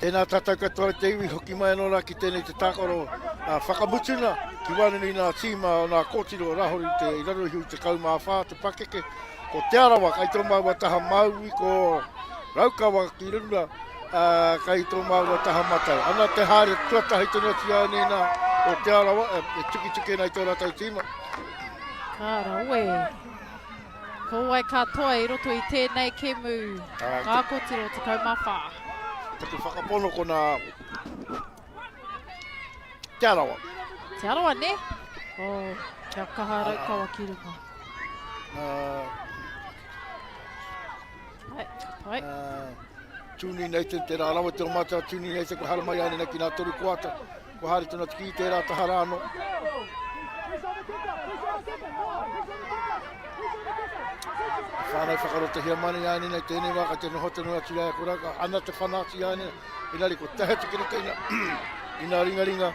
Tēnā tātou katoa te iwi hoki mai anō rā ki tēnei te tākaro whakamutuna ki waenganui i ngā tīma o ngā kōtiro o Rahori te i raro iho i te 14 te pakeke. Ko Te Arawa kai tō māua taha māui, ko Raukawa ki runga kai tō māua taha matau. Ana te haere tuatahi tonu atu i a nei nā o Te Arawa e tukituki ana i tō rātou tīma. Ka rawe. Ko wai ka toa i roto i tēnei kēmu ngā kōtiro 14. Taku whakapono ko nā Te Arawa. Te Arawa, ne? Oh, kia kaha Raukawa ki runga. Uh, Hai, ka pai. Uh, Tūnui Nathan, tērā rawa te o mātou Tūnui Nathan, ko haramai ai nena ki nā toru koata. Kua haere tonu atu ki tērā taha rā anō. Whānau whakarotahia mai nei a Nina i tēnei wā, kai te noho tonu atu i a ia ko ana te whana atu i a Nina. Engari ko tahe atu ki roto i ngā, i ngā ringaringa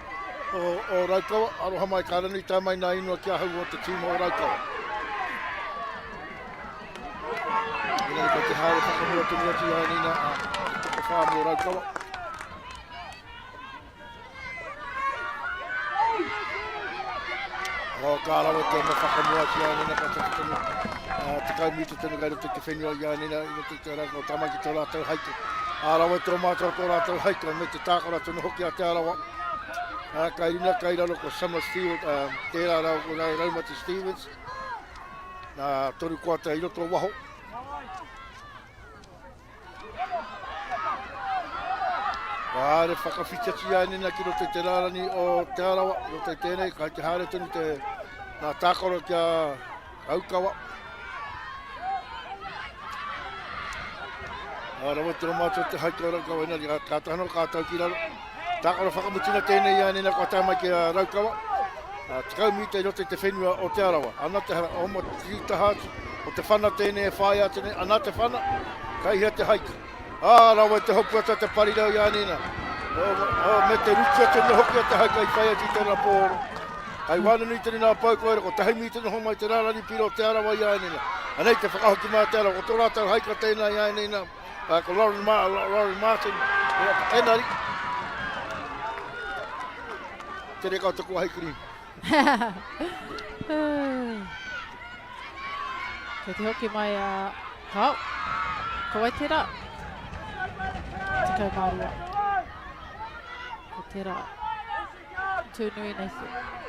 o, o Raukawa. Aroha mai, ka ranui tae mai nā ingoa ki ahau o te tīma o Raukawa. Engari ko te haere whakamua tonu atu i a Nina, a, te tokowhā mō Raukawa. Oh, ka rawe te oma whakamua ki a Nina, ka tata tonu, uh, tekau mita tonu kai roto i te whenua i a Nina, i roto i te rā, ko Tamaki tō rātou haika. A rawe tō mātou tō rātou haika, me te tākara tonu hoki a Te Arawa. Uh, kai runa, kai raro ko Summer Steele, uh, tērā rau ko Raumati Stevens. Nā, toru koata i roto o waho. Ka haere whakawhiti atu i a Nina ki roto i te rārani o Te Arawa, i roto i tēnei, kai te haere tonu te nā tākaro ki a Raukawa. Ā rawa te oma atu o te haika o Raukawa, engari ka, ka taha noa ka tau ki raro. Tākaro whakamutuna tēnei i a Nina kua tae mai ki a Raukawa. Ā, 10 mita i roto i te whenua o Te Arawa. Ana te hara, oma tītaha atu, o te whana tēnei e whāia atu nei, ana te whana, kai hea te haika. Ā, rawa te hopu atu a te parirau i a Nina. O, o, me te rutu atu anō hoki a te haika i whai atu i tōna pōro. Kai wānanui tonu nā pau koera, ko tahi mita noho mai te rārani piro o Te Arawa i a Nina. Anei te whakahoki mā Te Arawa, ko tō rātou haika tēnā i a Nina, ā, ko Lauren, Ma Lauren Martin, enari, te reka o taku ahikiri. Kei te hoki mai a Kao. Ko wai tērā? 12. Ko tērā. Tūnui Nathan.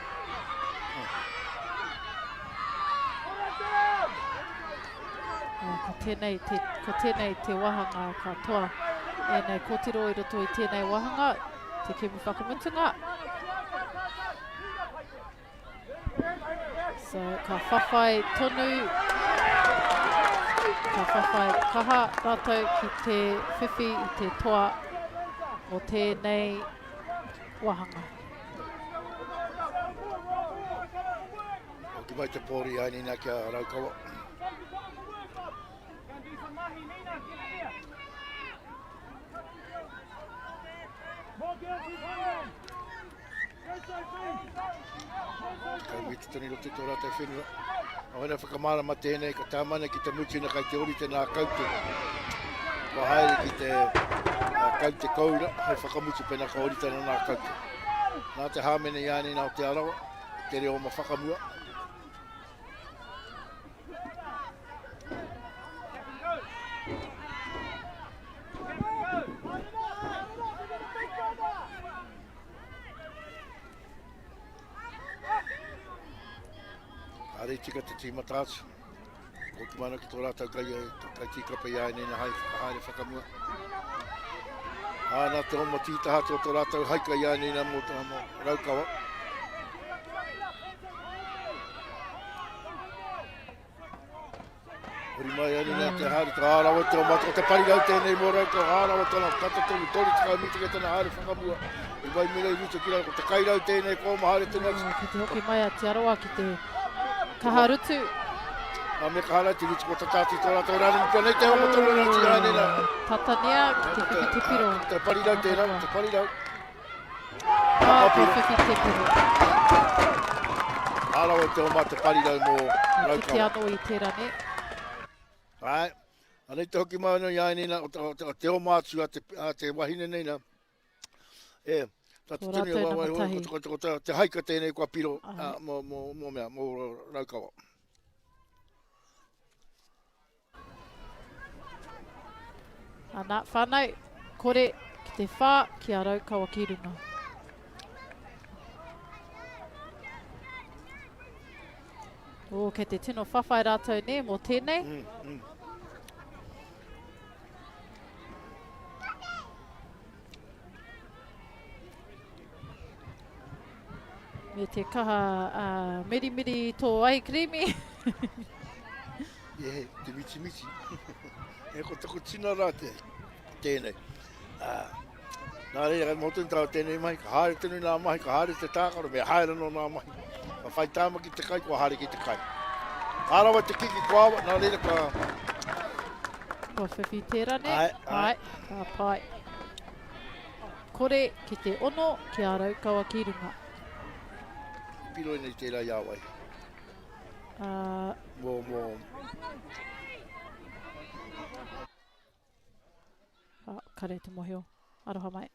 Oh, ko tēnei te, ko tēnei te wāhanga katoa. Ēnei kōtiro i roto i tēnei wāhanga, te kemu whakamutunga. So, ka whawhai tonu, ka whawhai kaha rātou ki te whiwhi i te toa o tēnei wāhanga. Hoki mai te pōri ai nina ki a Raukawa. Kei mita tonu i roto i tō rātou whenua. A wena whakamārama tēnei, ka tāmana ki te mutuna kai te ori tēnā kaute. Kua haere ki te kaute koura, hei whakamutu pena ka ori tana nā kaute. Nā te hāmene i ānei nā o Te Arawa, te reo ma whakamua. Kāre i tika te tīmata atu. Hoki mai ana ki tō rātou kai, kai tīkapa i a ēnei hai whakahaere whakamua. Ā, nā te oma tītaha atu o tō rātou haika i a ēnei nā mō, mō Raukawa. Huri mai ai nei te haere, ka rawa te oma, ko te parirau tēnei mō Raukawa, hā rawa tana tata tonu, 30 mita kei tana haere whakamua. I waimira i rutu ki raro, ko te kairau tēnei ko oma haere tonu atu. Ki te hoki mai a Te Arawa ki te kaha rutu. A me kaha rā te rutu ko tata atu i tō rātou rārangi pea nei te oma tonu rā ti haere rā. Tatania ki te whiwhi te piro. Te parirau tērā, te parirau. Ah, kua whiwhi te piro. Ā rawa te oma te parirau mō Raukawa. Kite anō i tērā, ne? Āe. Anei te hoki mai anō i a ēnei nā, o te, o te oma atu a te, a te wahine nei nā. E, tā te tini o wawai hoi, ko, ko, ko, te haika tēnei kua piro mō, mō, mō mea, mō Raukawa. Ana, whanau, kore ki te whā, ki a Raukawa ki runga. Oh, kei te tino whawhai rātou nē mō tēnei. Mm, mm. Me te kaha uh, mirimiri i tō ahikirīmi. E, te mitimiti. e ko taku tina rā te, tēnei. Uh, nā reira, kai motu tāu tēnei mahi, ka haere tonu nā mahi, ka haere te tākaro, me haere no nā mahi. Ka whai tāma ki te kai, kua haere ki te kai. Ka rawa te kiki kua awa, nā reira ka... Kua whiwhi tērā ne? Ai, ai. Ai, ka pai. Kore ki te ono, ki a Raukawa ki runga. Piroi nei tērā i a wai. Uh, mō, mō. Ah, kare te mohio. Aroha mai.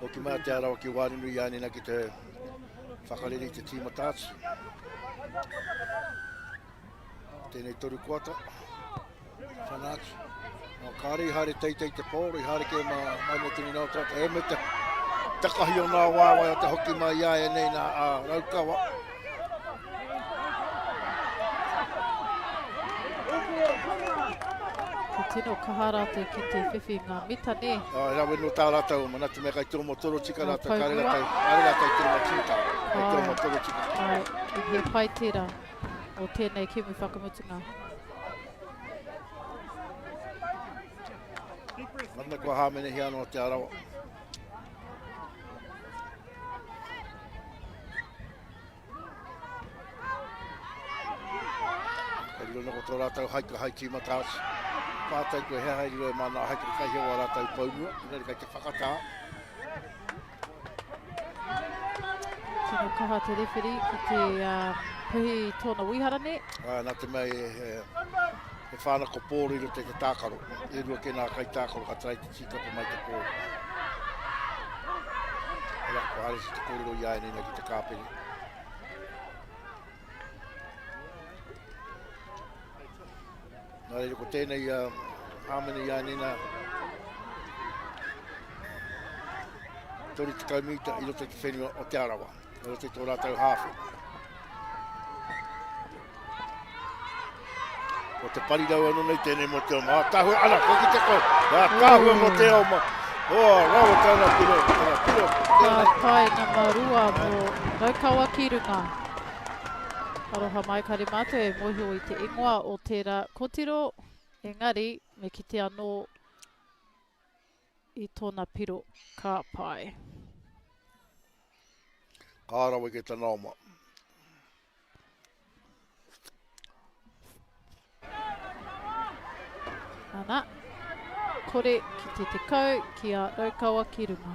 Hoki mai a Te Arawa ki Wārinui i Ānina ki te whakarere i te tīmata atu. Tēnei toru koata. Whana atu. No, kāre i haere teitei te pōro, i haere ke mā mai mō tini nā tātou. E me te takahi o ngā wāwai o te hoki mai i a e nei nā a Raukawa. Te tino kaha rātou ki te whiwhi ngā mita, nē? Oh, he rawe nō tā rātou, mana te mea kai te omo torotika rātou, kāre rātou, kāre rātou te oma tīta, kai te oma torotika. Ai, he pai tērā o tēnei kēmu whakamutunga. Mana kua hāmenehia anō Te Arawa. Kei riro ko tō rātou haika hai tīmata atu. Pātai koe he aha i riro e māna haika kai hea wā rātou poumua, engari kai te whakatā. Tino kaha te rewhiri ki te uh, puhi i tōna wihara ne. Ah, nā te mea e, he, he whānako pōro i roto i te tākaro. E rua ke nā kai tākaro ka tarai te tīkapa mai te pōro. Ora, ko Harris te kōrero i a nei ki te kāpene. Nā reira, ko tēnei uh, hāmene i a Nina 30 mita i roto i te whenua o Te Arawa, i roto i tō rātou hāwhe. Ko te parirau anō nei tēnei mō te oma. Tāhua, ana, ko ki te ko. Ngā tāhua mō te oma. O, rawa tāna piro, tāna piro. Ka pai nama rua mō Raukawa ki runga. Aroha mai kare mātou e mōhio i te ingoa o tērā kotiro, engari me kite anō i tōna piro. Ka pai. Ka rawe ke tana oma. Ana, kore ki te tekau, ki a Raukawa ki runga.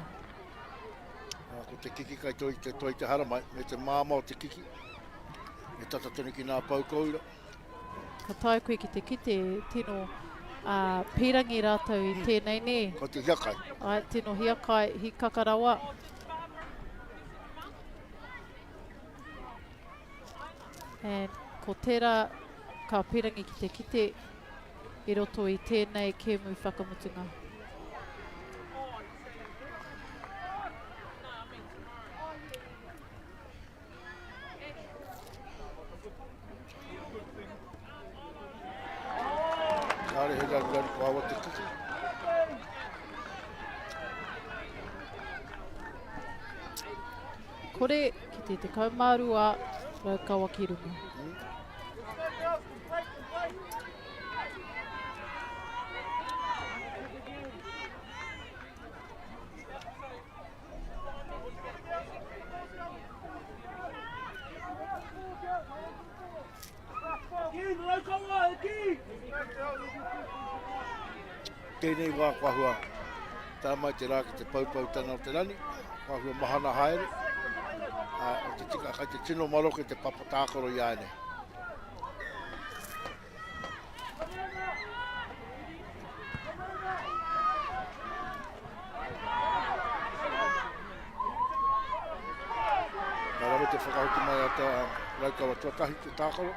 Ah, ko te kiki kai toi te, toi te haramai, me te māma o te kiki. E tata tonu ki ngā pou koura. Ka tae koe ki te kite, tino uh, pīrangi rātou i tēnei nē. Ko te hiakai. Ai, tino hiakai, hikaka rawa. And ko tērā ka pīrangi ki te kite i roto i tēnei kēmu whakamutunga. Kāre he raruraru ko awa te kiki. Kore ki te 12 Raukawa ki runga. Tēnei wā kua hua. Tae mai te rā ki te poupoutanga o te rangi, kua hua mahana haere, ā, o te tika kai te tino maroke te papa tākaro i āianei. Ka rawe te whakahoki mai a te Raukawa tuatahi te tākaro.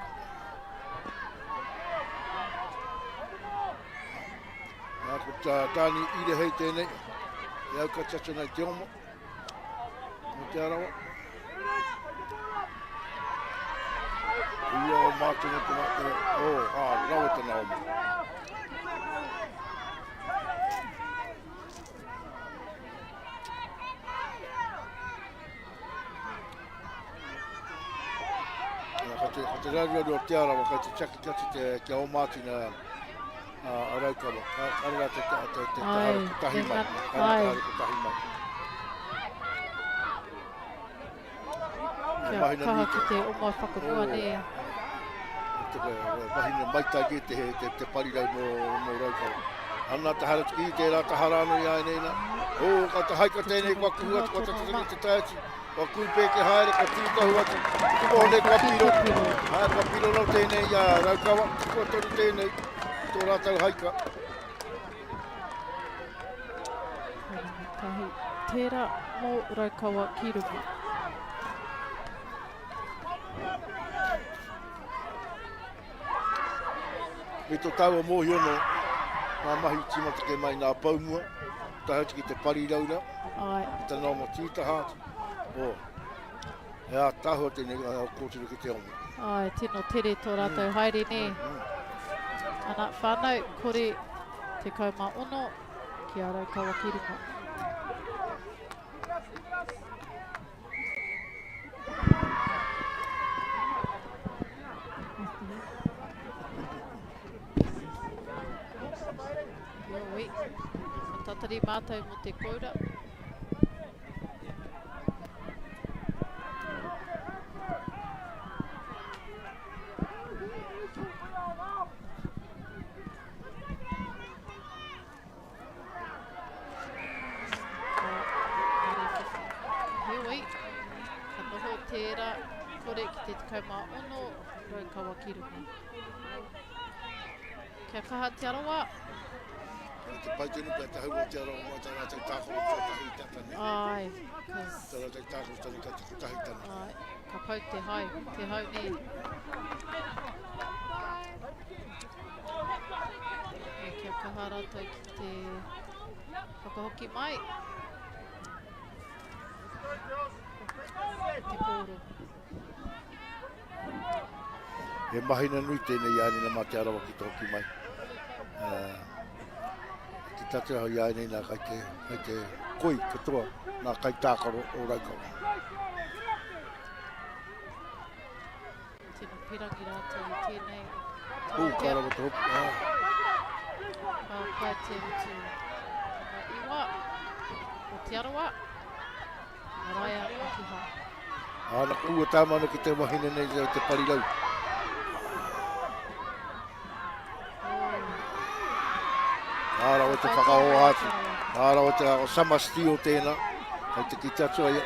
Nā, ko tā Tāni Irehei tēnei, e aukati atu ana i te oma, o Te Arawa. Ua o mātou te te, oh, ā, rawe tana oma. Ka te, ka te raruraru o Te Arawa, kai te tiaki atu te, kia oma atu nā, a Raukawa. Ka, ka rara te, te, te, te, te hare kotahi mai. Ka rara te hare kotahi mai. Kia kaha ki te oma whakamua oh, ne. Te mahina maitai ki te, te, te parirau mō, mō Raukawa. Ana te hara ki tērā tahara anō i āinei nā. Oh, ka te haika tēnei kua kuhu atu, kua tatari te tae atu. Kua kūpēke haere, kua tūtahu atu. Tuku nei kua piro. Hai, kua piro rau tēnei i a Raukawa. Kua tonu tēnei i tō rātou haika. Tahi, tērā mō Raukawa ki runga. Me tō tāua mōhio no ngā mahi tīmata kē mai nā Poumua, tae atu ki te parirau rā, Ai. ki tana oma tītaha atu. Oh, he ātaahua tēnei o kōtiro ki te oma. Ai, tino tere tō rātou mm. haere nē. Mm. Ana, whānau, kore 16 ki a Raukawa ki runga. Heoi, ka tatari mātou mō te koura. Heoi, ka noho tērā kore ki te 16 Raukawa ki runga. Kia kaha Te Arawa. Ko te pai tonu pea te hau o Te Arawa mā tā rātou tākaro tuatahi i tata nei. Ai. Tā rātou tākaro tonu ka te kotahitanga. Ai, ka pau te hau, te hau nei. E kia kaha rātou ki te whakahoki mai. Te pōro. He mahina nui tēnei i a Nina mā Te Arawa ki te hoki mai. Uh, te tatau i a Nina kai te, kai te koi katoa ngā kaitākaro o Raukawa. Tino pirangi rātou i tēnei. Ū, ka rawa te hopu. Ah. Ka pai te utu. Tana iwa o Te Arawa. Maraea Akiha. Āna, ko ua tāmana ki te wahine nei te, te parirau. Ka rawa te whakaoa atu. Ka rawa te sama steel tēnā. Hei te kite atu ai.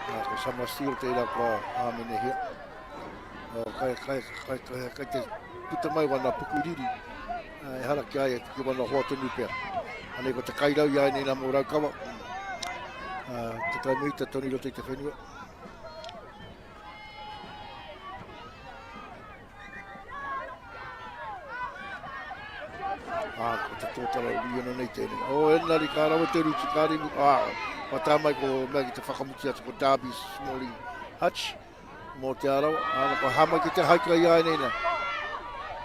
Nā, ko Summer Steel tērā kua āmenehia. Kai, kai, kai, kai, kai te puta mai wana pukuriri, ehara ki a ia, ki wana hoa tonu pea. Anei ko te kairau i a nei nā mō Raukawa. Te kaimita tonu i roto i te whenua. Ā, ko te tōtara o Riona nei tēnei. O, enari, ka rawe te rutu, ka rimu, ā, kua tā mai ko mea ki te whakamuti atu ko Darby Smalling Hutch mō Te Arawa. Ā, kua hāmai ki te haika i a nei nā.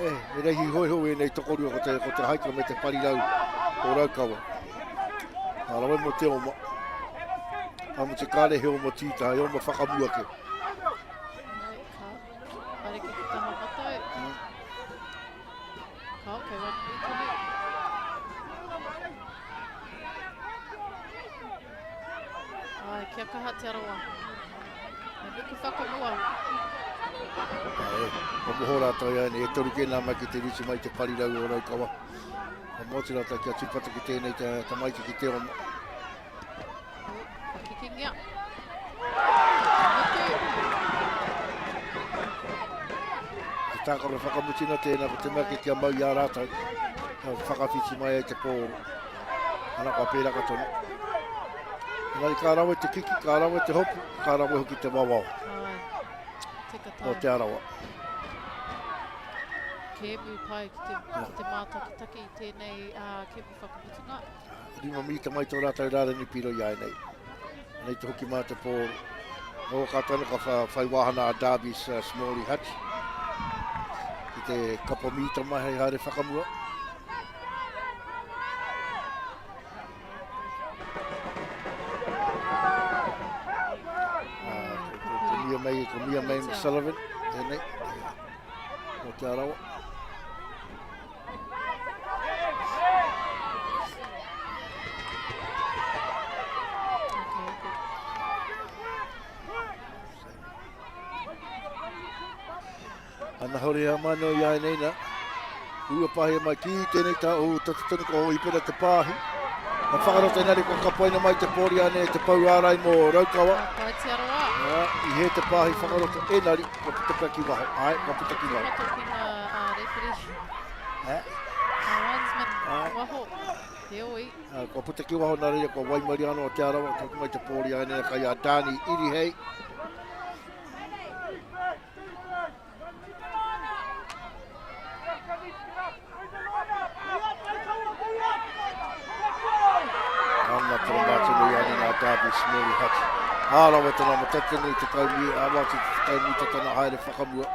E, e reihi hoiho ēnei tokorua ko te, ko te haika me te parirau o Raukawa. Ka rawe mō te oma. Ka mutu kāre he oma tītaha, he oma whakamua ke. Haere ki te taha matau. Ka, kei waenganui tonu. Ai, kia kaha Te Arawa. Me nuku whakamua. E, kua moho rātou i a nei, e toru kē nā mai ki te rutu mai te parirau o Raukawa. Kua motu rātou kia tūpato ki tēnei te tamaiti ki te oma. Whakikingia. Mutu. Te tākaro whakamutina tēnā, ko te mea ki kia mau i a rātou. Kia whakawhiti mai ai te pōro. Ana kua pērā ka tonu. Engari ka rawe te kiki, ka rawe te hopu, ka rawe hoki te wawao. Ai. Tika O tai. Te Arawa. Kēmu pai ki te, ki te mātakitaki i tēnei uh, kēmu whakamutunga. 5 mita mai tō rātou rārangi piro i a nei. Nei te hoki mā te pōro. O ka tonu ka whai wāhana a Darby's uh, Smalley Hutch. Ki te kapo mita mai hei haere whakamua. Uh, ko, ko, ko Mia May, ko Mia May Sullivan, tēnei, o Te Arawa. Ana hore a mano i ai nei na. Ua pahi mai ki tēnei tā o tata tonu ko Hōhipera te pāhi. Ka whakaroto engari kua kapoina mai te pōri ane te pau ārai mō Raukawa. Ka pai te aroa. I hē te pāhi whakaroto engari kua puta pea ki waho. Ai, kua puta ki waho. Tūpato ki ngā rewhiri. Eh? Ngā linesman waho. Heoi. Kua puta ki waho nā reira kua waimarie anō a Te Arawa. Ka hoki mai te pōri ānei kai a Dani Irihei. Ana tana mātunu i ana nā Darby Smalley Hutch. Ā rawa tana matatini te kaumi, ā wāti te kaumi te tana haere whakamua.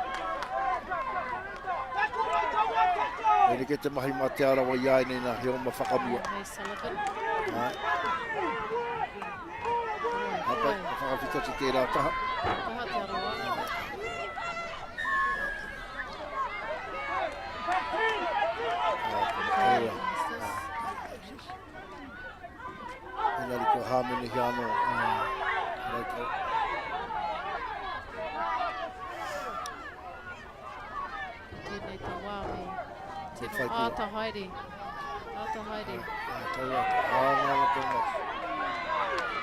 E reke te mahi mā Te Arawa i ai nei nā he oma whakamua. Hey Sullivan. Ai. Hapa, ka whakawhiti atu tērā taha. Taha Te Arawa. Engari ko Hāmene hi anō. Raukawa. Tēnei te wā me tino āta haere. Āta haere.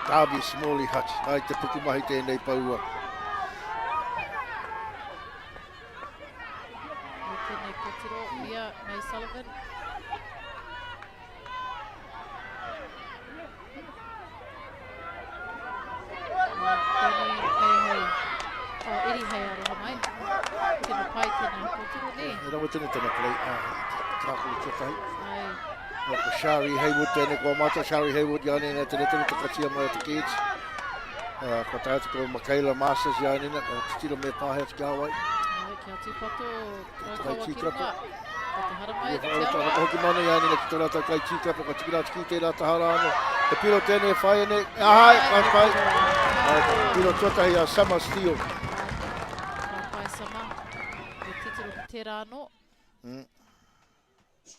Darby Smalley Hutch. Ai te pukumahi tēnei paua. Me tēnei kotiro, Mia May Sullivan. Danny Hey Oh, Eddie Hey aroha mai. Tino pai tēnei kōtiro, nē? He rawe tēnei tana play, a tākaro tuatahi. Ai. O, ko Shari Haywood tēnei, kua mātou Shari Haywood i a nei, tēnei tonu te katia mai o te Keats. Uh, kua tae atu ko Michaela Masters i a nei, ko titiro me pāhea atu ki a wai. Ai, kia tūpato, Raukawa ki runga. Ko te haramai, te aroha. Whakahoki mai nei a Nina ki tō rātou kai tīkapa, ka tukuna atu ki tērā taha rā anō. He piro tēnei e whāia nei. Ahai, ka pai. Piro tuatahi a Summer Steele. Ka pai Summer. Me titiro ki tērā anō. Mm.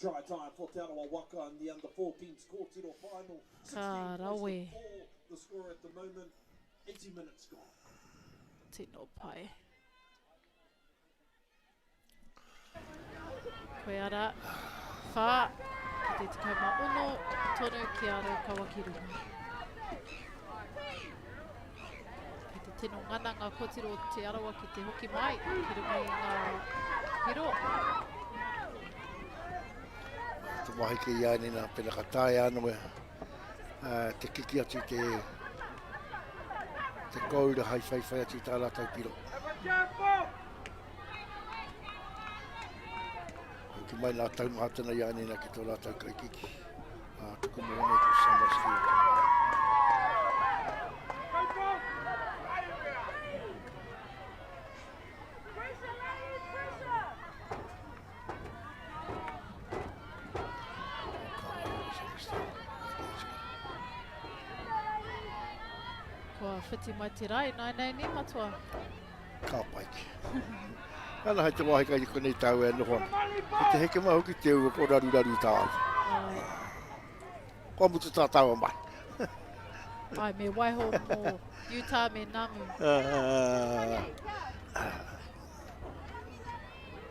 Try time for Te Arawa Waka in the under 14s kōtiro final. Ka rawe. The score at the moment, 80 minutes gone. Tino pai. Koe ara, whā, ki te 16, tonu ki a Raukawa ki runga. Kei te tino ngana ngā kōtiro o Te Arawa ki te hoki mai, ki runga i ngā piro. Te wahi ki ia nei nā, pena ka taea anō e te kiki atu te te koura hai whaiwhai atu i tā rātou piro. Hoki mai nā taumahatana i a Nina ki tō rātou kaikiki. Ā, tuku mō nei ko Summer Steel. Kua whiti mai te rai, nai nei ni matua. Ka pai ki. Ana hai te wāhi kai konei tāu e noho ana. Ko te heke mai hoki te ua ko raruraru tāu. Ai. Kua mutu tā tāua mai. Ai, me waiho mō Utah me Namu.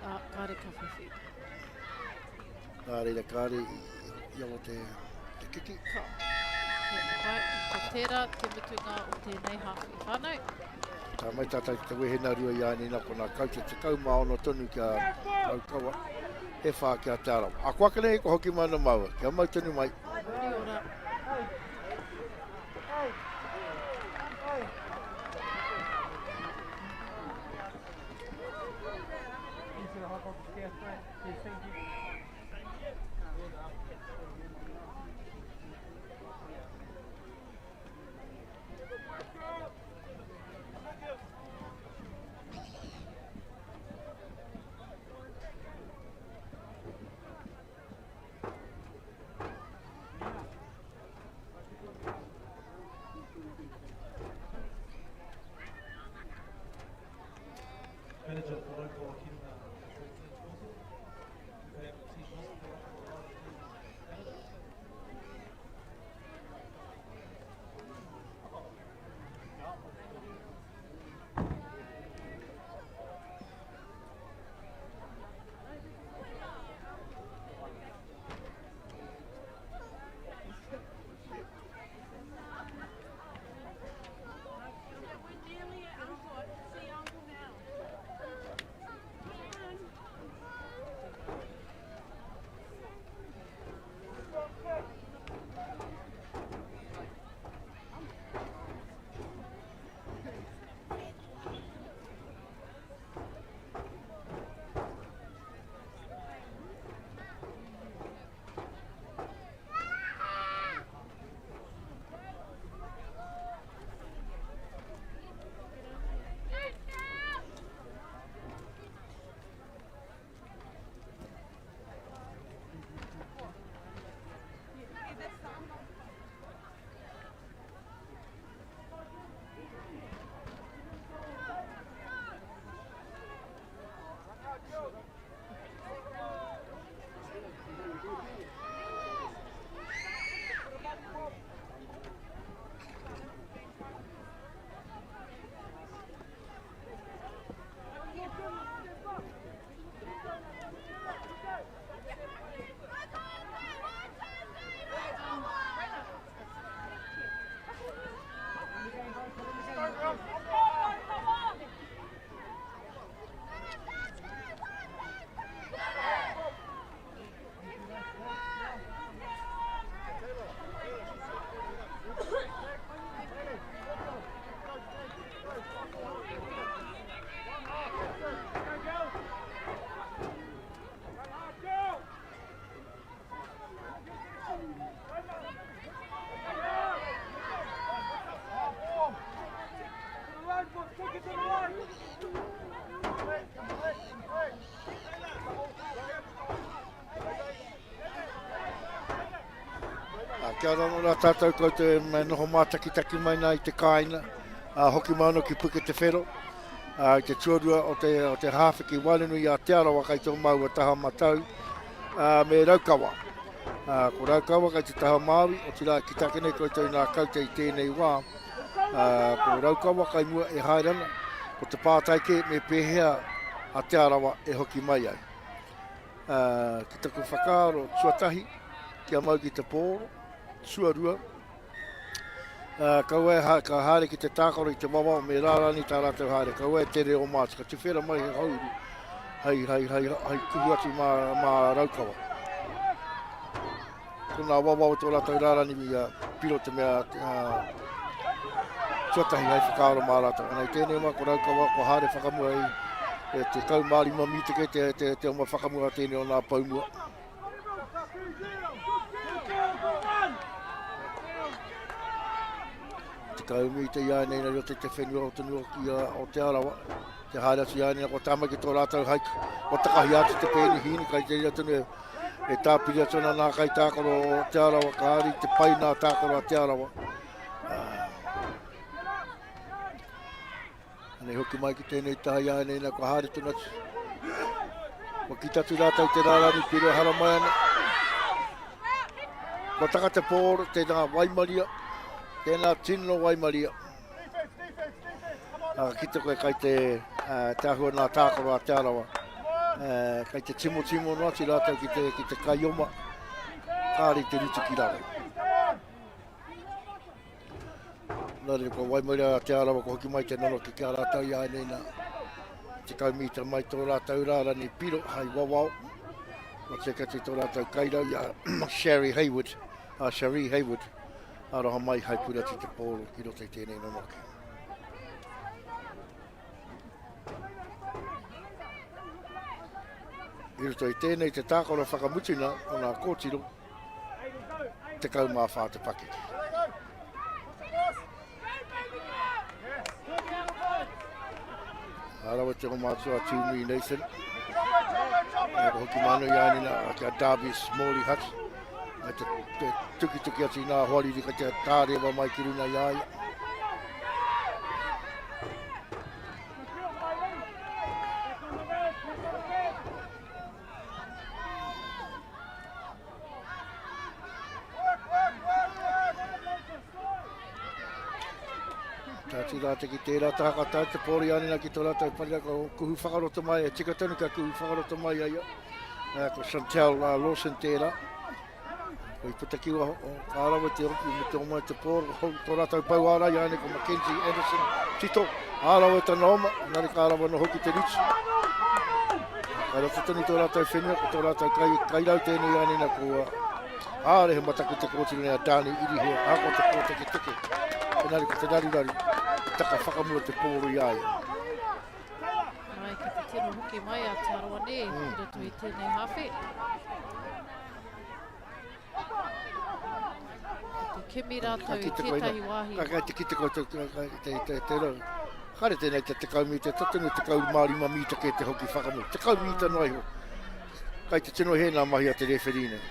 ā, kāre ka whiwhi. Nā reira, kāre i awa te, te kiki. Ka. He pai, ko tērā te mutunga o tēnei hāwhe. Whānau? Tā mai tātou ki te wehe nā rua i ānei nā kona kaute 16 tonu kia Raukawa, e whā kia Te Arawa. A ko ake nei ko hoki mai ana māua, kia mau tonu mai. Mauri ora. Manager for Raukawa ki runga ko T Joseph. Graham T Joseph te Raukawa Manager. Kia ora anō rā tātou koutou e noho mātakitaki mai nā i te kāinga, ā, hoki mai anō ki Puke Te Whero, ā, i te tuarua o te, o te hāwhiki waenganui a Te Arawa kai tō māua taha matau, ā, me Raukawa. Ā, ko Raukawa kai te taha Māui, otirā ki take nei koutou i ngā kaute i tēnei wā, ā, ko Raukawa kai mua e haere ana, ko te pātai kē me pēhea a Te Arawa e hoki mai ai. Ā, ki taku whakaaro, tuatahi, kia mau ki te pōro, tuarua, ā, kaua e ha, ka haere ki te tākaro i te wawao me rārani tā rātou haere, kaua e tere o mātu, ka tuwhera mai he hauru, hei, hei, hei, hei kuhu atu mā, mā Raukawa. Ko ngā wawao o tō rātou rārani i a piro te mea ā, tuatahi hei whakaaro mā rātou. Ana i tēnei wā ko Raukawa, ko haere whakamua i e 15 mita kei te, te, te oma whakamua tēnei o ngā poumua. Tekau mita i a nei roto i te whenua o te nua ki a o Te Arawa. Te haere atu i a nei ko Tāmaki tō rātou haik. Ko takahi atu te pēni hīni kai te reira tonu e, e tāpiri atu ana nā kaitākaro o Te Arawa ka ari te pai nā tākaro a Te Arawa. Anei hoki mai ki tēnei taha i a nei nā kua haere tonu atu. Kua kita atu rātou te rārani piro e haramai ana. Kua taka te pōro, tēnā waimaria, tēnā tino waimaria. Ā, ka kite koe kai te, te āhua nā tākaro a Te Arawa. Kei te timotimo noa atu rātou ki te, ki te kaioma. Kāre i te rutu ki raro. Nā reira, kua waimaria a Te Arawa, kua hoki mai te nonoke ki a rātou i āinei nā. 10 mita mai tō rātou rārani piro hai wawao. Kua teka atu tō rātou kairau i a Sherry Hayward, a Sherry Hayward. Aroha mai hai purati te pōro ki roto i tēnei nonoke. I roto i tēnei te tākaro whakamutuna o ngā kōtiro, 14 te pakeke. Ka rawe te oma atu a Tūnui Nathan. E ko hoki mānu i ānina ki a Darby Smalley Hutt. Me te, te tukituki atu i ngā hoariri ka te tārewa mai ki runa i a ia. Tāti rā te ki tērā taha ka tae te pōri anina ki tō rātou parira ko kuhu whakaroto mai, e tika tonu ka kuhu whakaroto mai a ia. Ko Chantel Lawson tērā. Ko i puta ki waho, o, ka rawe te hoki me te oma te pōro, hou tō rātou pau ārai āne ko Mackenzie Anderson Tito, ā rawe tana oma, engari ka rawa no hoki te rutu. Ka roto tonu tō rātou whenua, ko tō rātou kai, kairau tēnei āne na ko āre he mataku te kōtiro nei a Dani Irihea, ahakoa te pōteketeke, engari ko te raruraru, taka whakamua te pōro i a ia. Ai, ki te tino hoki mai a Te Arawa nē, mm. i roto i tēnei hāwhe. Te kimi rātou i tētahi wāhi. Ka kai te kite koutou te, te, te, te rau. Kare tēnei te 10 mita, tatu no 15 mita ke te hoki whakamuri. 10 mita noa iho. Kai te tino hē nā mahi a te rewherī nei.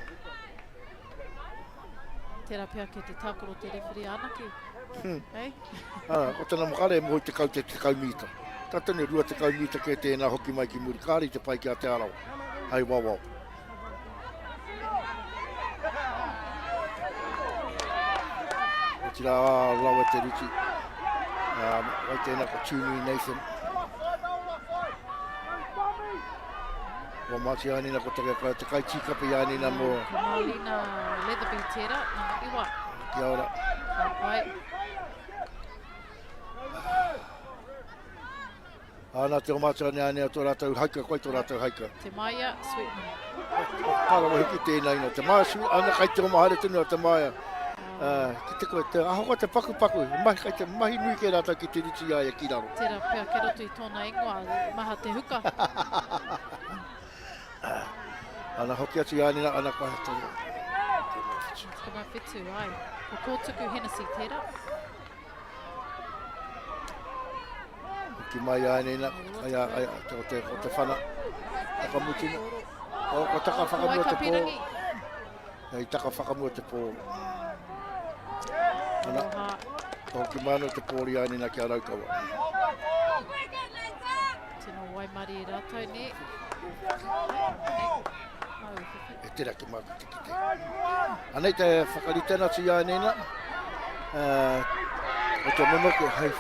Tērā pea kei te tākaro te rewherī anake. Hmm. Hey? Ah, ko tana makare e moho i te kau te 10 mita. Tata ne 20 mita kē tēnā hoki mai ki muri. Kāre i te pai ki a Te Arawa. Hai wawao. Otirā, rawe te ruti. Um, wai tēnā ko Tūnui Nathan. Ko Mati Ainina, ko te, te kai tīkapi Ainina mō... Ko Maulina Leatherby tērā, nama iwa. Kia ora. Ka pai. Ā, nā te oma atu a Neanea tō rātou haika, koe tō rātou haika. Te Maia Sweetman. Ka rawa hoki tēnā ina. Te Maia Sweetman, ana kai te oma haere tonu a Te Maia. Uh, ki te koe, te ahakoa te pakupaku, mahi, kai te mahi nui kē rātou ki te ruti i a ia ki raro. Tērā pea kei roto i tōna ingoa, maha te huka. Ana hoki atu i a Nina, ana koe te... 17, ai. Ko Kōtuku Hennessy tērā. Hoki mai a Nina, ai a, ai a, te, o te, o te whana. Whakamutunga. O, ko taka whakamua te pō. Hei taka whakamua te pō. Ana, ko hoki mai anō te pōri a Nina ki a Raukawa. Tino waimarie rātou, nē. E tera ki māku te kite. Anei te whakaritenga atu i a Nina. Uh, o te monoke hei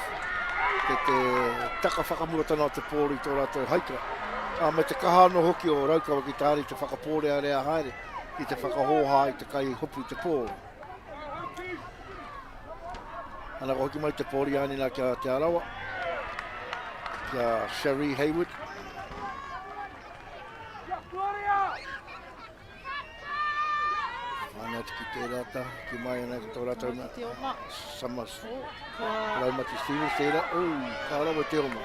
te, te taka whakamuatana o te pōri tō rātou haika. A, me te kaha anō hoki o Raukawa ki tāri te whakapōrearea haere i te whakahōhā i te kai hopu i te pōri. Ana ka hoki mai te pōri ānina ki a Te Arawa, ki a Cherie Hayward. Whānau atu ki tērā taha, ki mai ana ki tō rātou na. Te oma. Samas. Raumati Stevens tērā. Oh, ka rawe te oma.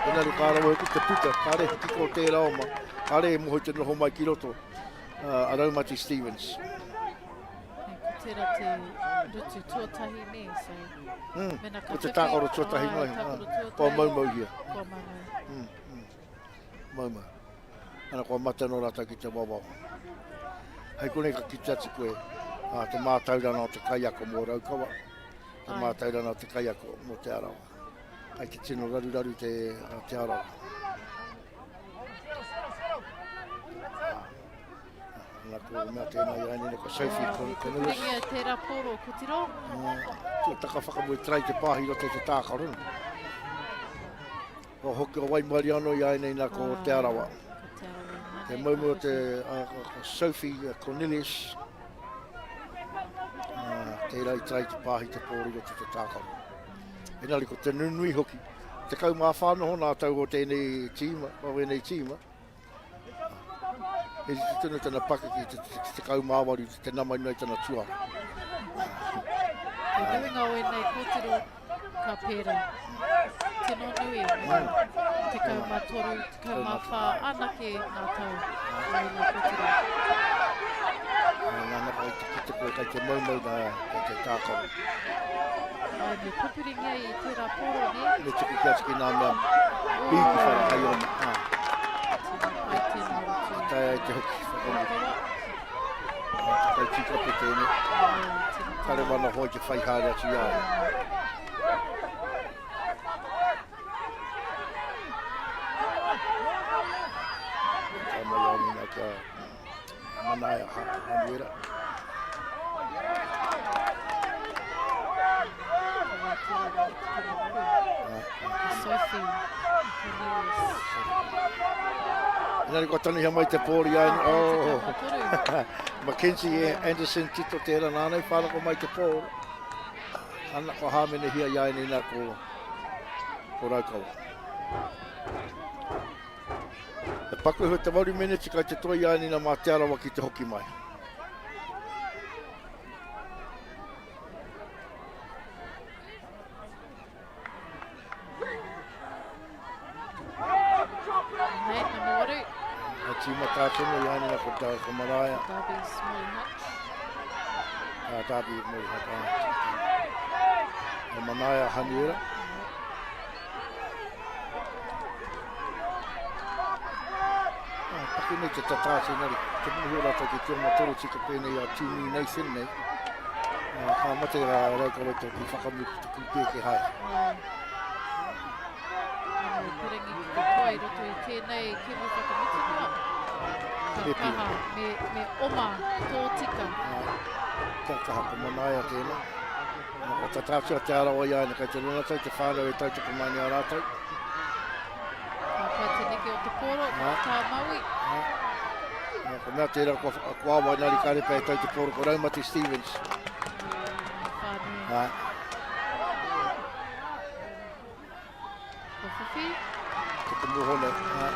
Engari ka rawe hoki te puta, ka re hoki ko tērā oma. Ka re moho te noho mai ki roto. Uh, a Raumati Stevens. Ko tērā te rutu tuatahi nē, so mm. mena ka Ko te tākaro tuatahi noa iho. Kua maumauhia. Kua maumau. Mm, mm. Maumau. Ana kua mate anō rātou ki te wawao. Hei konei ka kite atu koe a, te mātauranga o te kaiako mō Raukawa, te mātauranga o te kaiako mō Te Arawa. Kai te tino raruraru te, a, Te Arawa. Ana ko mea tēnā i aine ko Sophie Cornelis. Kuringia tērā pōro ko tiro. Tua taka whakamui trai te pāhi roto i te tākaro. Kua hoki o waimarie anō i āinei nā ko Te Arawa. Ko Te Arawa. Te maumau te Sophie Cornelius, tērā i trai te pāhi te pōri roto te tākaro. Engari ko te nunui hoki, 14 noho nā tau o tēnei tīma, o ēnei tīma. He rite tonu tana pakeke te 18 te nama i tana tuara. Te nuinga o ēnei kōtiro ka pērā. Tino nui, 13, 14 anake ngā tau o ēnei kōtiro. Nā nā kai te kite koe, kai te maumau nā kai te tākaro. Ai, me pupuringia i tērā pōro, ne? Me tuku kia tuki nā mea pīki whara kai ona. Tino pai tēnā roto. Tae ai te hoki whakamuri. Kai tīkape tēnei. Kare mana hoi te whai haere atu i a ia. Ka mai a Nina kia manaia Hanuera. Sophie Cornelius. Engari kua tanihia mai te pōri ai. Oh. Mackenzie Anderson tito tērā nāna i whārako mai te pōro. Ana kua hāmenehia i a nei nā ko, ko Raukawa. E paku iho te waru meneti kai te toi i a nei nā mā Te Arawa ki te hoki mai. Nei, number waru. Ka tīmata tonu i Ainina ko, tā, ko Maraea. Darby Smalley Hutch. Ah, Darby Smalley Hutch. Ah. E Manaia Haniera. Ah, paki nei te tatā tēnari. Te mōhio rātou ki te oma toro tika pēnei a Tūnui Nathan nei. Ah, ka mate rā Raukaroto ki whakamuri ki te kūpēke haere. Ai. Anō, pirangi ki te toa i roto i tēnei kemu whakamutunga. Ka kaha, me, me oma tōtika. Ai. Ka kaha ko Manaia tēnā. Nā, ko tata atu a Te Arawa i a ia, kei te rona tau te whānau e tautoko mai nei a rātou. Ka pai te neke o te pōro, tā Maui. Nā, ko mea tērā kua, kua awai nā Rikarepa e tau te pōro, ko Raumati Stevens. Whānui. Nā. Ko Whiwhi. Ko te mohone. Nā.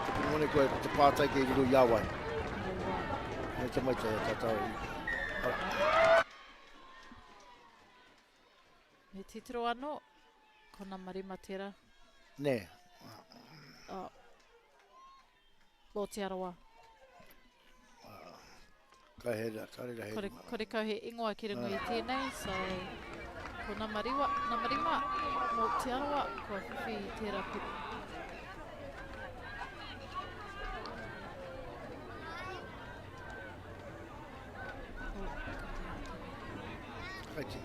Ko te mohone koe, ko te pātai kei riro i a wai. Nei te mai te tātou. Me titiro anō, ko nama rima tērā. Nē. Oh. Lō Te Arawa. Ka he, ka rera he Kore, kore kau he ingoa ki runga i tēnei, so ko nama riwa, nama rima mō Te Arawa, kua whiwhi i tērā piro. Oh, ka te Kai te.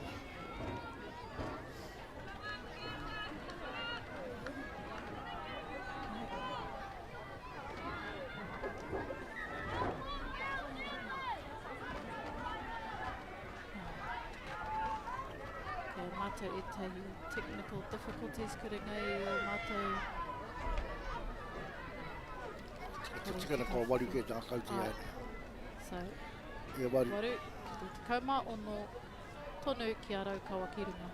Kei a mātou ētahi technical difficulties kore ngai i o mātou. Te tikana kua waru kē tā kau te ai. So, Ia waru. Waru, ki te 16 tonu ki a Raukawa ki runga.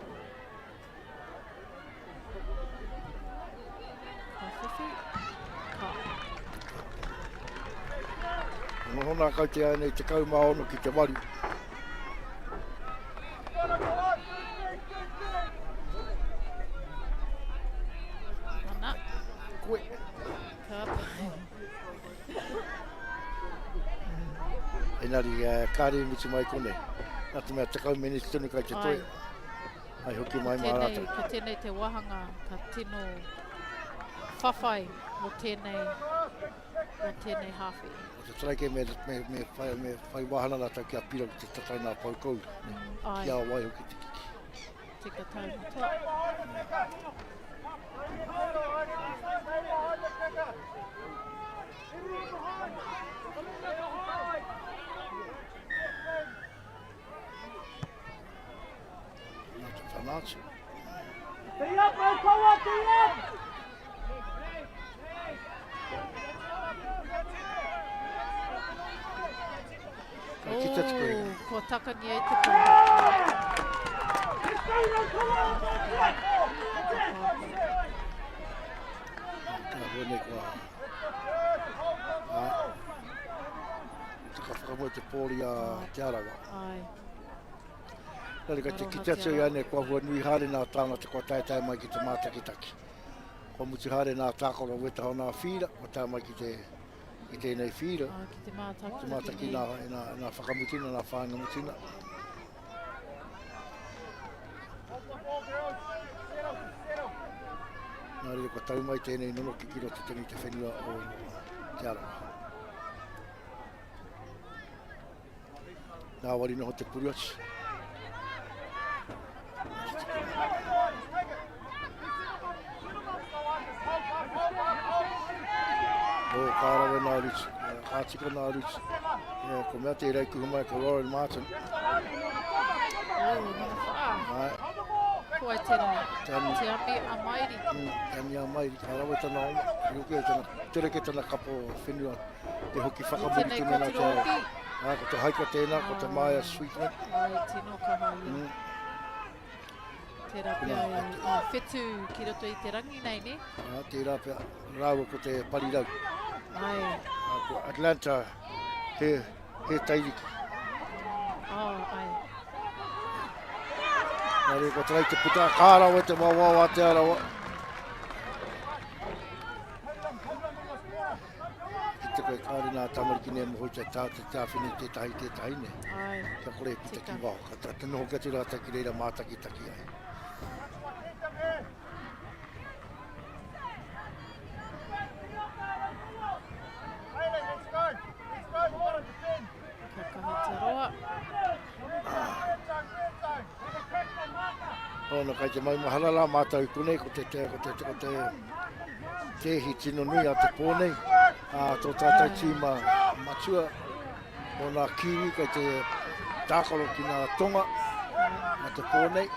Ka whiwhi, ka. Noho nā kau te ai nei 16 ki te waru. Ana. Koe. Ka pai. Engari, kāre i mutu mai konei. Nā te mea 10 meneti tonu kai te toe. Ai hoki mai mā rātou. Ko tēnei te wāhanga ka tino whawhai mō tēnei, mō tēnei hāwhe. Ko te taraike me, me, me, whai, me whai wāhana rātou kia pira ki te tatai nā pou koura. Ai. Kia wai hoki te kiki. Tika tau matua. Nā te whanatu. Tee up, Raukawa, tee up! Kite atu koe. Oh, kua takangia i te pō. Ka hua nei kua... Ai. Ka whakamua te pōri a Te Arawa. Ai. Nā reira, te kite atu i a nei, kua hua nui haere nā tāngata kua taetae mai ki te mātakitaki. Kua mutu haere nā tākaro wetaha o nā whīra, kua tae mai ki te i tēnei whīra. Ah, ki te mātaki. Te mātaki nā, nā, nā whakamutina, nā whāinga mutina. Nā reira, kua tau mai tēnei nonoki ki roto tonu i te whenua o Te Arawa. Nā wari noho te puru atu. O, ka rawe nā rutu. Ka tika nā rutu. E, ko mea tērā i kuhu mai ko Lauren Martin. Oh, number wha. Ai. Ko ai tērā. Te ami. Te ami a Mairi. Mm, te ami a Mairi. Ka rawe tana oma. Ruke tana, tereke tana kapo whenua. Te hoki whakamuri tonu nā te ao. Ā, ko te haika tēnā, ko te Maia Sweetman. Ai, tino kaha ia. Tērā pea e whetū ki roto i te rangi nei, ne? Ā, tērā pea, rāua ko te parirau. Ai. Ā, ko Atlanta, he, he tairiki. Oh, ai. Nā reira, kua tarai te puta, ka rawe te wawao a Te Arawa. Ki te koe kāre nā tamariki nei moho te tā te tāwhine tētahi tētahi nei. Ai. Kia kore e puta ki waho. Ka te noho ki atu rātou ki reira mātakitaki ai. Kia kaha te roa. Ona kai te maumahara rā mātou i konei, ko te, te, ko te, ko te, tēhi tino nui a te pō nei, a tō tātou tīma matua, o nā Kiwi kai te tākaro ki nā Tonga, ma te pō nei,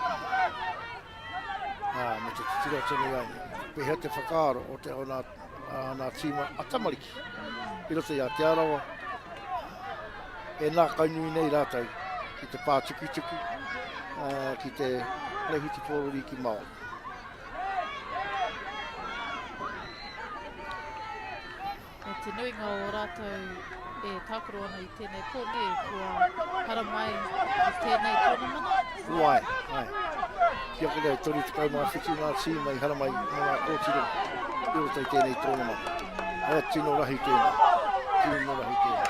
a, me te titiro tonu ai, pehea te whakaaro o te o nā, a, nā tīma a tamariki, i roto i a Te Arawa, e nākaunui nei rātou ki te pātukituki, ki te Play Hutupōro Rīki Māori. E te nuinga o rātou e tākaro ana i tēnei pō, nē, kua haramai i tēnei tōnamana? Wai, ai. Ki ake nei, 37 ngā tīma i haramai mō ngā kōtiro i roto i tēnei tōnamana. E tino rahi tēnā. Tino rahi tēnā.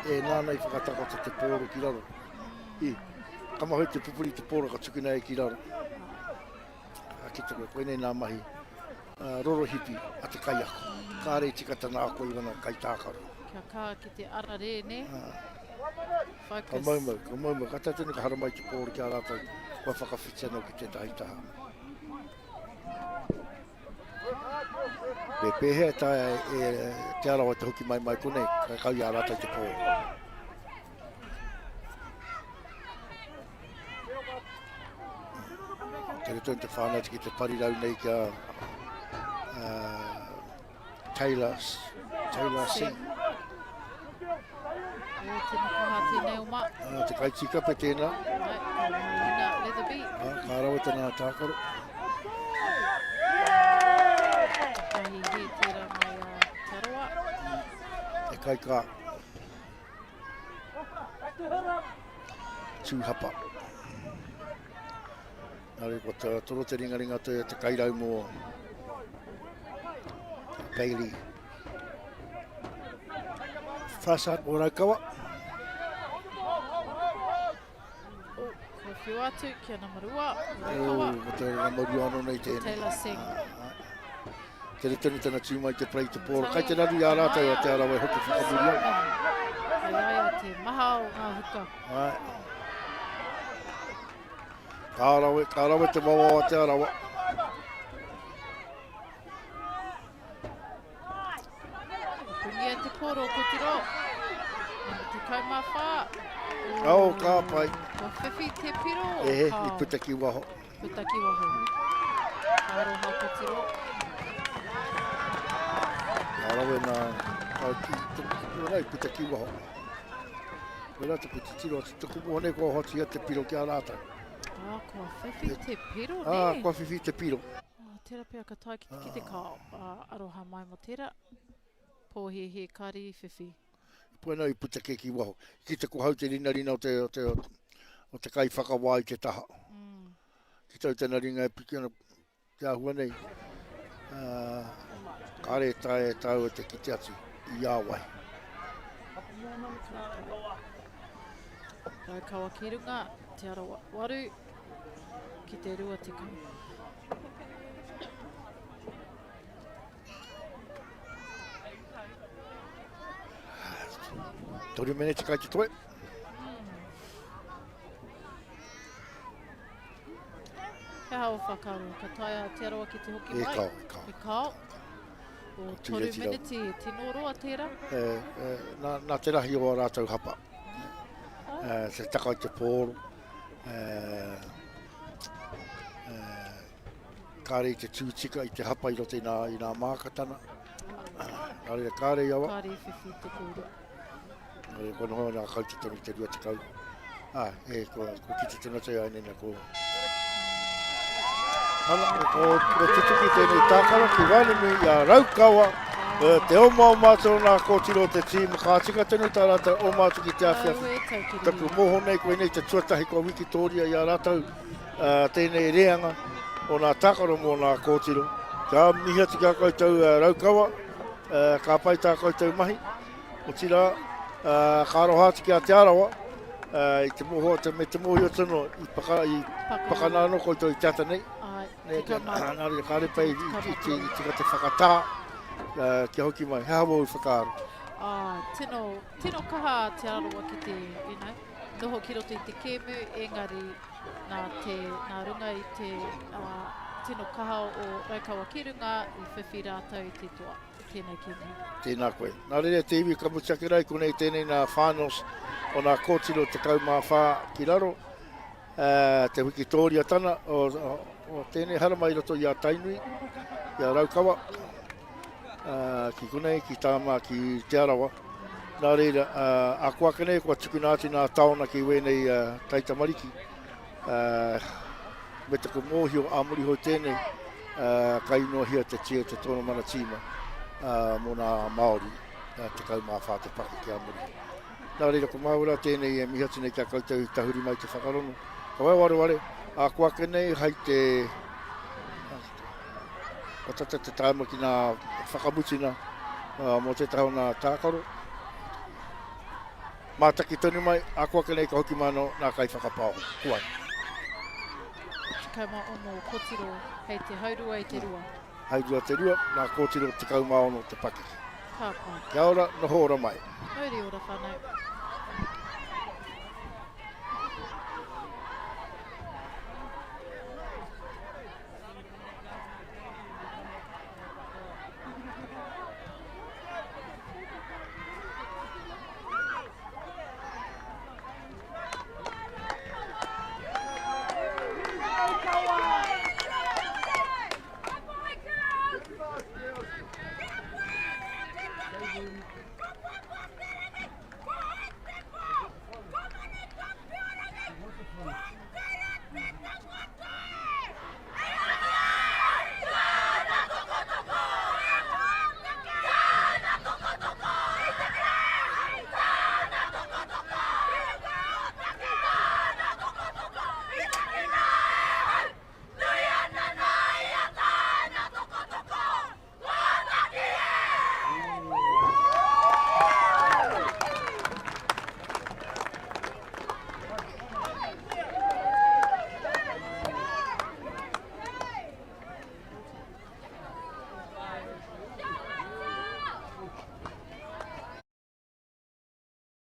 E nāna i whakatakoto te pōro ki raro. I, ka mahu te pupuri te pōro ka tukuna e ki raro. A ki te koe, koinei nā mahi uh, rorohipi a te kaiako. Kāre i tika tana ako i wana kaitākaro. Kia kā ki te ararē, ne? Focus. Ka maumau, ka maumau. Ka tau ka haramai te pōro ki a rātou, kua whakawhiti anō ki tētahi taha. Me pēhea e taea e Te Arawa te hoki mai mai konei, ka kau i a rātou te pōro. Tere tonu te whānau ki te parirau nei kia uh, Taylor, Taylor Singh. O, tēnā kaha tēnei o ma. Uh, te kaitīkape tēnā. Ai, ka Ina Leatherby. Uh, ka rawe tēnā tākaro. Kahi he tērā mai a Taroa. E kai ka. Tūhapa. Nā reira, kua toro te ringaringa te, te kairau mō Bailey. Whasat mō Raukawa. Oh, kua whiu atu kia nama rua, Raukawa. Oh, ko te nama rua anō nei tēnei. Taylor Singh. Ah, Tere tonu tana tū mai te parei te pōro. Kai te raru i a rātou a Te Arawa e hoki whakamuri ai. Kai aia te maha o ngā huka. Ai. Ka rawe, ka rawe te wawao a Te Arawa. Pungia te pōro, ko te ro. Te kaumawhā. Oh, ka pai. Kua whiwhi te piro. Ehe, i puta ki waho. Puta ki waho. Ka aroha kotiro. Ka rawe nā, ka ki, te rei puta ki waho. Koe rā taku titiro atu, taku moho nei kua hoatu ia te piro ki a rātou. Ah, kua whiwhi te piro, nē? Ah, kua whiwhi te piro. Ah, tērā pea ka tae ki te kite ka aroha mai mo tērā. Pōhēhē kāre i whiwhi. Koe nā i puta kē ki waho. Ki te kohau te rinarina o te, o te, o te kaiwhakawā i te taha. Ki tau tana ringa e piki ana te āhua nei, kāre e taea e tāua te kite atu i a wai. Raukawa ki runga, Te Arawa 8 ki te 20. Toru meneti kai te toe. He aha o whakaaro, ka taea Te Arawa ki te hoki mai? E kao, e kao. E kao. O toru meneti, e tino roa tērā. E, e, nā, nā te rahi o a rātou hapa. E, te taka i te pōro. E, e, kāre i te tū tika i te hapa i roto i nā, i nā mākatana. Nā reira, kāre i awa. Kāre i whiwhi te kōrero. Nā reira, kua noho nā kaute tonu te 20. Ā, e, kua, kua kite tonu atu ai nena ko... Ana, ko, ko tutuki tēnei tākaro ki waenganui i a Raukawa, te omaoma atu o nā kōtiro o te tīma, ka tika tonu tā rātou oma atu ki te awhiawhi. Taku moho nei, koinei te tuatahi kua wikitōria i a rātou. Tēnei reanga o nā tākaro mō nā kōtiro. Ka mihi atu ki a koutou Raukawa, ka pai tā koutou mahi. Otirā, ka aroha atu ki a Te Arawa, i te moho me te mōhio tonu i paka, i pakana anō koutou i te ata nei. Nē, nā reira, kāre pai i tika te whakatā kia hoki mai. He aha wōu whakaaro? Tino, tino kaha Te Arawa ki te, you know, noho ki roto i te kēmu, engari nā te, nā runga i te tino kaha o Raukawa ki runga i whiwhi rātou i te toa, i tēnei kēmu. Tēnā koe. Nā reira te iwi ka mutu ake rā i konei tēnei nā finals o nā kōtiro 14 ki raro, te wikitōriatana o, o, o tēnei haramai i roto i a Tainui, i a Raukawa, ki konei, ki Tāmā, ki Te Arawa. Nā reira, ako ake nei kua tukuna atu nā taona ki wēnei taitamariki, me taku mōhio ā muri hoi tēnei, ka inoahia te tia te tōna tīma mō nā Māori 14 te pakeke ā muri. Nā reira, ko māua rā tēnei e mihi atu nei ki a koutou i tahuri mai te whakarongo. Ka waiwareware, ako ake nei hai te Kua tata te taima ki ngā whakamutunga mō tētahi o ngā tākaro. Mātaki tonu mai, ako ake nei ka hoki mai anō ngā kaiwhakapaoho. Ko ai. 16 kotiro hei te haurua i te rua. Haurua te rua, ngā kōtiro 16 te pakeke. Ka pai. Kia ora, noho ora mai. Mauri ora whanau. Thank you.